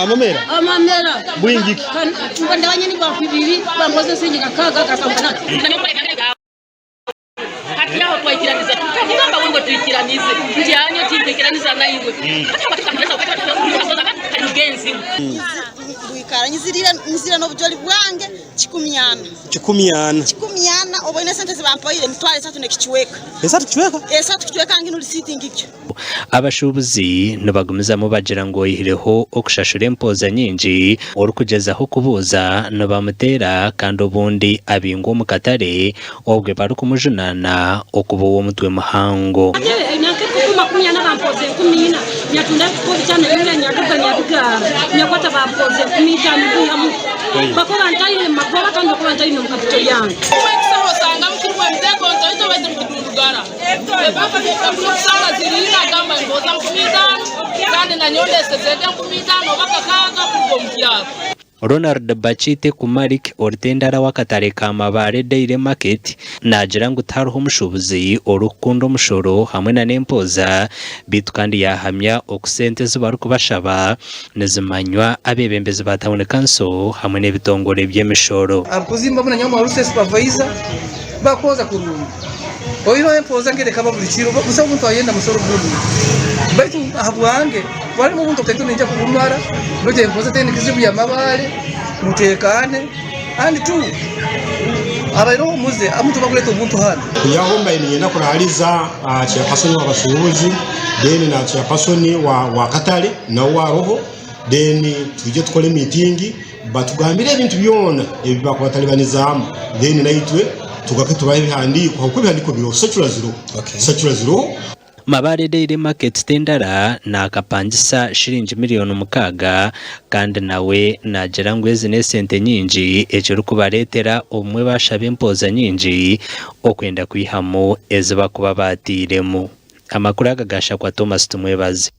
Amamera Amamera bwingi ki? Hati aho twaikiraniza tuta kugamba we ngu twikiranize nti anyo tinkwikiraniza naiwe hari mugenzi we. Bwikara nyizirire nyizire n'obujori bwange kikumyana. Kikumyana. Kikumyana oboine esente zibampaire emitwaro esatu n'ekicweka. Esatu kicweka? Esatu kicweka nginu risiiti ngigyo. Abashuubuzi nibagumizamu bagira ngu oihireho okushashura empooza nyingi, orikugyezaho kubuuza nibamuteera kandi obundi abingwa omu katare obwe barikumujunaana okuba ow'omutwe muhango. Ronald Bakite Kumalik oritendara w'akatare ka Mabaare Dairy Market naagira ngu tihariho mushuubuzi orikukunda omushoro hamwe na n'empooza beitu kandi yaahamya oku sente ezi barikubashaba nizimanywa abeebembezi ba tauni kanso hamwe n'ebitongore by'emishoro. Arikuzimba munanya omu supervisor Bakwoza kurungi. Oihireho empooza nk'erekaba buri kiro, busaho omuntu ayenda musoro gunu. Baitu habwange, harimu obuntu obutaito ninyija kubumara, baitu empooza teri kizibu ya mabaale, muteekaane. And two, habaireho omuze, omuntu bakuleeta obuntu hanu. Kwihaho mbaire niinyenda kuraaliza chairperson wa basuubuzi then na chairperson wa katare nawe aroho then twije tukore meeting Batugambire ebintu byona ebi bakubatalibanizaamu then naitwe tugaruke tubahe ebihandiiko habwokuba ebihandiiko biroho, circular ziroho, circular ziroho. Mabaare Dairy Market Tendara naakapangisa shiringi miriyoni mukaaga kandi nawe naagira ngu ezi n'esente nyingi ekirikubareetera obumwe baashaba empooza nyingi okwenda kwihamu ezi bakuba baatairemu. Amakuru aga gaashakwa Thomas Tumwebaze.